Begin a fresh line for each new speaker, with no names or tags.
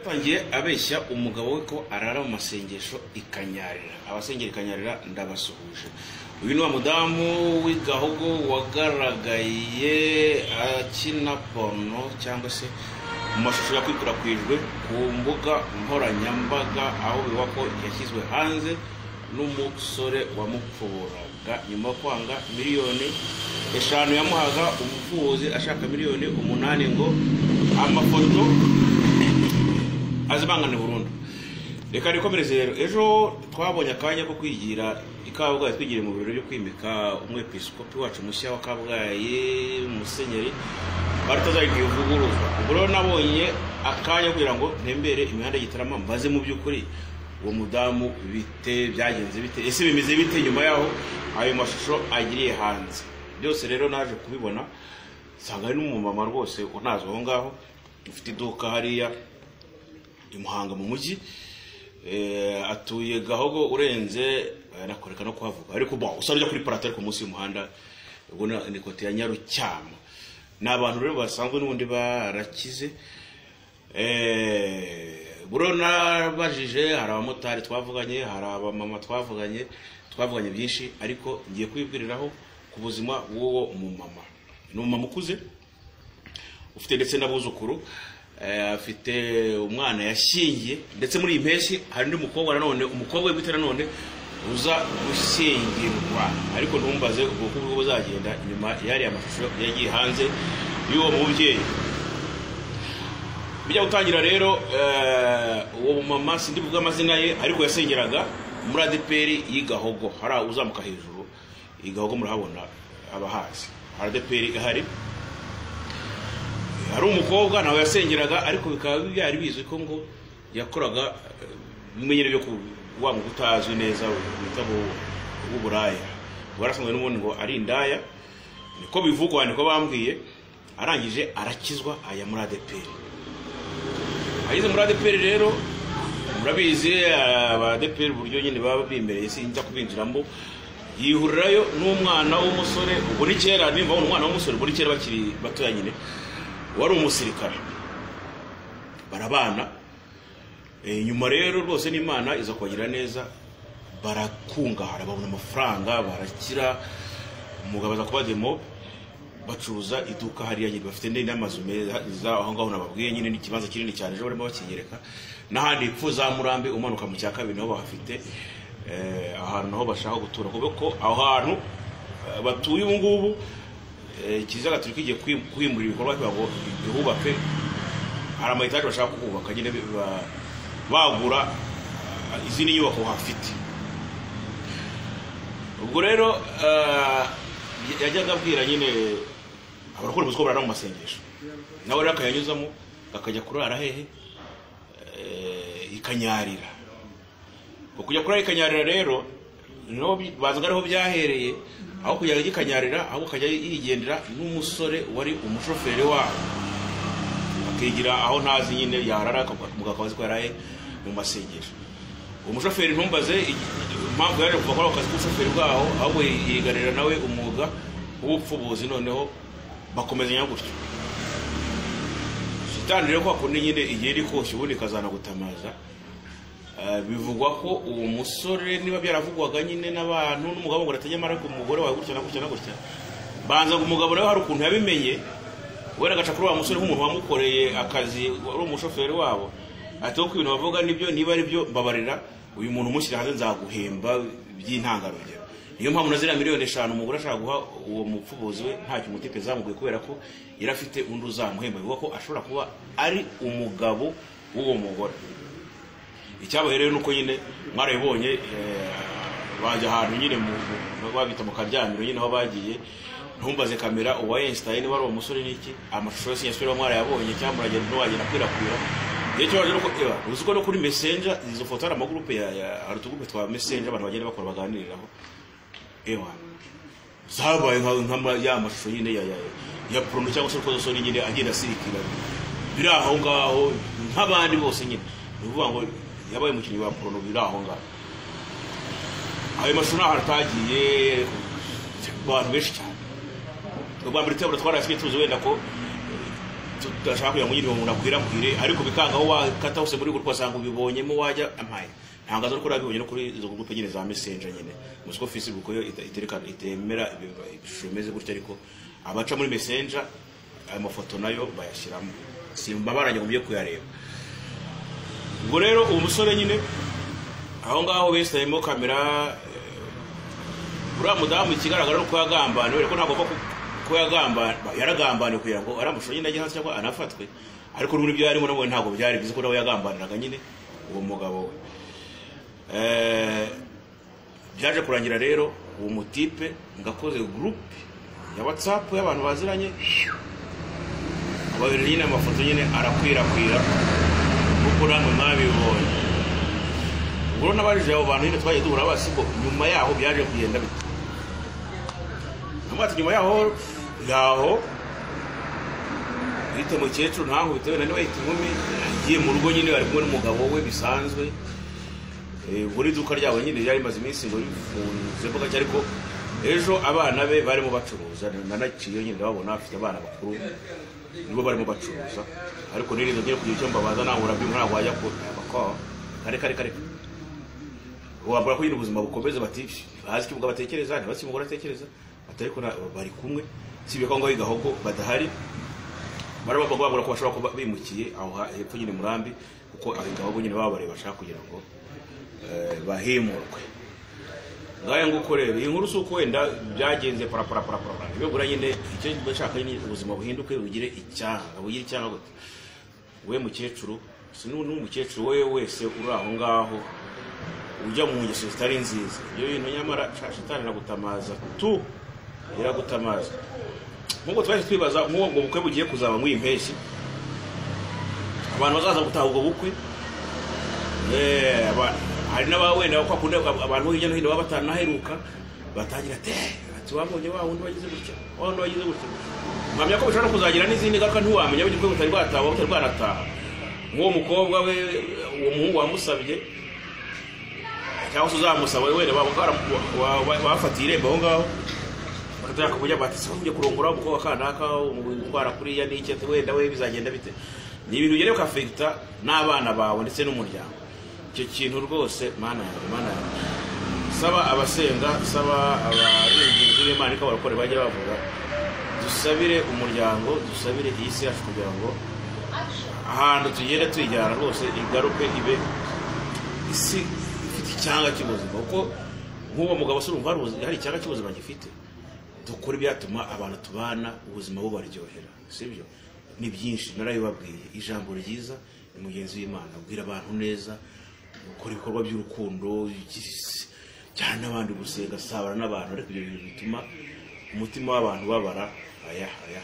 Yatangiye abeshya umugabo we ko arara mu masengesho ikanyarira. Abasengera ikanyarira ndabasuhuje. Uyu ni wa mudamu w'igahogo wagaragaye akina porno cyangwa se mu mashusho yakwirakwijwe ku mbuga nkoranyambaga, aho bivugwa ko yashyizwe hanze n'umusore wamupfuburaga nyuma yo kwanga 5 miliyoni yamuhaga umuvuzi ashaka miliyoni 8 ngo amafoto azibangane burundu. Reka nikomereze rero. Ejo twabonye akanya ko kwigira i Kabgayi, twigiriye mu birori byo kwimika umwepiskopi wacu mushya wa Kabgayi, Musenyeri Balthazar Ntivuguruzwa. Ubwo rero nabonye akanya kugira ngo ntembere imihanda y'Igitarama, mbaze mu by'ukuri uwo mudamu bite, byagenze bite, ese bimeze bite nyuma yaho ayo mashusho agiriye hanze. Byose rero naje kubibona nsanga ari n'umumama rwose unazwi aho ngaho, ufite iduka hariya i Muhanga mu mujyi. Atuye Gahogo urenze, nakoreka no kuhavuga, ariko bon, usa ujya kuri Plateau ariko munsi y'umuhanda, ubwo ni côté ya Nyarucyama. Ni abantu rero basanzwe n'ubundi barakize. Buro nabajije, hari abamotari twavuganye, hari abamama twavuganye, twavuganye byinshi, ariko ngiye kwibwiriraho ku buzima bw'uwo mumama. Ni umumama ukuze ufite ndetse n'abuzukuru, afite umwana yashyingiye, ndetse muri iyi mpeshyi hari undi mukobwa nanone, umukobwa we bwite nanone uza gushyingirwa. Ariko ntumbaze ubwo bwo buzagenda nyuma y'ariya mashusho yagiye hanze y'uwo mubyeyi. Bijya gutangira rero, uwo mama sindi buvuge amazina ye, ariko yasengeraga muri ADEPR y'igahogo, hari uzamuka hejuru igahogo murahabona abahazi, hari ADEPR ihari. Hari umukobwa nawe yasengeraga, ariko bikaba byari bizwi ko ngo yakoraga bimwe nyine byo wa ngo utazwi neza bita w'uburaya, warasanzwe n'ubundi ngo ari indaya, niko bivugwa, niko bambwiye. Arangije arakizwa, ajya muri ADEPR. Ageze muri ADEPR rero, murabizi aba ADEPR uburyo nyine baba bimereye, sinjya kubinjiramo. Yihurirayo n'umwana w'umusore, ubwo ni kera, nimba umwana w'umusore ubwo ni kera bakiri batoya nyine, wari umusirikare, barabana. Nyuma rero rwose n'Imana iza kubagira neza, barakungahara, babona amafaranga, barakira. Umugabo aza kuba demob, bacuruza iduka hariya nyine, bafite n'amazu meza aho ngaho nababwiye nyine, n'ikibanza kinini cyane, ejo barimo bakinyereka n'ahandi epfo za Murambi umanuka mu cya kabiri naho bahafite, ahantu naho bashaka gutura, kuko aho hantu batuye ubu ngubu, Kiliziya Gatolika igiye kwimura ibikorwa kugira ngo ihubake. Hari ama étage bashaka kuhubaka nyine, bagura izindi nyubako hafite. Ubwo rero yajyaga abwira nyine abarakora ubuziko barara mu masengesho, nawe rero akayanyuzamo akajya kurara hehe? Ikanyarira. Kujya kurara ikanyarira rero niho bazaga, ariho byahereye. Aho kujya ikanyarira, ahubwo akajya yigendera n'umusore wari umushoferi wabo, akigira aho ntazi nyine yarara, umugabo akaba azi ko yaraye mu masengesho. Uwo mushoferi ntumbaze impamvu yaje kuva kuri ako kazi k'ubushoferi bwaho, ahubwo yigarira nawe umwuga w'ubupfubuzi, noneho bakomezanya gutyo. Shitani rero kwa kundi nyine igihe iri koshya ubundi ikazanagutamaza. Bivugwa ko uwo musore, niba byaravugwaga nyine n'abantu n'umugabo ngo atajya ariko umugore wawe gutya na gutya na gutya, banza ngo umugabo nawe hari ukuntu yabimenye, wenda agaca kuri wa musore nk'umuntu wamukoreye akazi wari umushoferi wabo, ati ko ibintu bavuga nibyo, niba ari byo mbabarira uyu muntu umushyira hanze nzaguhemba by'intangarugero. Niyo mpamvu na ziriya miliyoni 5 umugore ashaka guha uwo mupfubuzi we ntacyo umutipe zamubwiye, kubera ko yari afite undi uzamuhemba. Bivuga ko ashobora kuba ari umugabo w'uwo mugore. Icyabaye rero nuko nyine mwarabibonye, bajya ahantu nyine babita mu karyamiro nyine aho bagiye. Ntumbaze kamera uwa Einstein wari uwo musore n'iki, amashusho yose yasubira mwarayabonye cyangwa muragenda ntiwagenda akwirakwira. Igihe cyo nuko uzi ko no kuri Messenger izo foto, hari amagurupe ya hari utugurupe twa Messenger abantu bagenda bakora baganiriraho. Ewa zabaye nka ya mashusho nyine ya porno cyangwa se urukozasoni nyine agenda asirikira biri aho ngaho nk'abandi bose nyine. Ni ukuvuga ngo yabaye umukinnyi wa porno biri aho ngaho. Ayo mashusho ntaho atagiye ku bantu benshi cyane. Ubwa mbere tubona twarasigaye tuzi wenda ko Tudashaka kugira ngo nyine umuntu akwirakwire, ariko bikanga aho wakata hose muri groupe wasanga ubibonyemo, wajya ampaye ntangaza ko urabibonye no kuri izo groupe nyine za Messenger nyine. Muzi ko Facebook yo iterekana itemera ibishusho bimeze gutya, ariko abaca muri Messenger ayo mafoto nayo bayashyiramo, simba barajya ngo mujye kuyareba. Ubwo rero uwo musore nyine aho ngaho besitayemo kamera, uriya mudamu ikigaragara ni uko yagambaniwe, ariko ntabwo ko yaragambaniwe kugira ngo aramusho nyine ajye hasi cyangwa anafatwe, ariko n'ubundi ibyo yarimo nabwo ntabwo byari byiza, ko nawe yagambaniraga nyine uwo mugabo we. Byaje kurangira rero uwo mutipe ngakoze groupe ya WhatsApp y'abantu baziranye, ababiri nyine amafoto nyine arakwirakwira kuko namwe mwabibonye. Ubwo nabajije abo bantu nyine twagiye duhura basigo, nyuma yaho byaje kugenda bite? Amati nyuma yaho bite mukecuru ntango bitewe na niba inkumi agiye mu rugo nyine ari kumwe n'umugabo we bisanzwe. Ubwo iduka ryabo nyine ryari rimaze iminsi ngo rifunze mbuga, ariko ejo abana be barimo bacuruza, nanaciye nyine ndababona afite abana bakuru nibo barimo bacuruza, ariko nirinze ngiye kugira icyo mbabaza nahura bimwe ntabwo wajya ko kare kare kare wabura ko nyine ubuzima bukomeza, bati bazi icyo umugabo atekereza, ntibazi icyo umugore atekereza, ariko bari kumwe sibye ko ngo Gahogo badahari, barabavuga babura ko bashobora kuba bimukiye aho hepfo nyine Murambi, kuko aho Gahogo nyine baba bareba bashaka kugira ngo bahimurwe. Ngaye nguko rero iyi nkuru suko wenda byagenze para para para para bibura nyine, icyo bashaka ni ubuzima buhinduke bugire icyanga, bugire icyanga gute. We mukecuru si n'umukecuru we wese uri aho ngaho ujya mu ngeso zitari nziza, ibyo bintu nyamara shitani iragutamaza tu, iragutamaza. Nkuko twaje twibaza nk'ubwo bukwe bugiye kuzaba mu impeshyi, abantu bazaza gutaha ubwo bukwe, hari n'abawenda ko akunda abantu hirya no hino baba batanaheruka batangira ati wabonye wa wundi wagize gutya, wa wundi wagize gutya. Mpamya ko bishobora kuzagira n'izindi ngaruka, ntiwamenya bityo butari bwataha butari bwanataha. Nk'uwo mukobwa we, uwo muhungu wamusabye cyangwa se uzamusaba wenda bafatiye irembo aho ngaho, bakataka kujya bati se ujye kurongora umukobwa kanaka umutwara kuriya n'iki, ati wenda we bizagenda bite. Ni ibintu bigere bikafekita n'abana bawe ndetse n'umuryango. Icyo kintu rwose mana yanjye, mana yanjye, saba abasenga, saba abarinzi b'Imana ko abarokore bajya bavuga, dusabire umuryango, dusabire iyi si yacu kugira ngo ahantu tugenda tuyijyana rwose igaruke ibe isi ifite icyanga cy'ubuzima, kuko nk'uwo mugabo se urumva hari icyanga cy'ubuzima gifite. Dukora ibyatuma abantu tubana ubuzima bubaryohera, sibyo? Ni byinshi narabibabwiye, ijambo ryiza ni mugenzi w'Imana, ubwira abantu neza, ukora ibikorwa by'urukundo, cyane n'abandi gusenga, sabana n'abantu, ariko ibyo bintu bituma umutima w'abantu babara. Aya aya.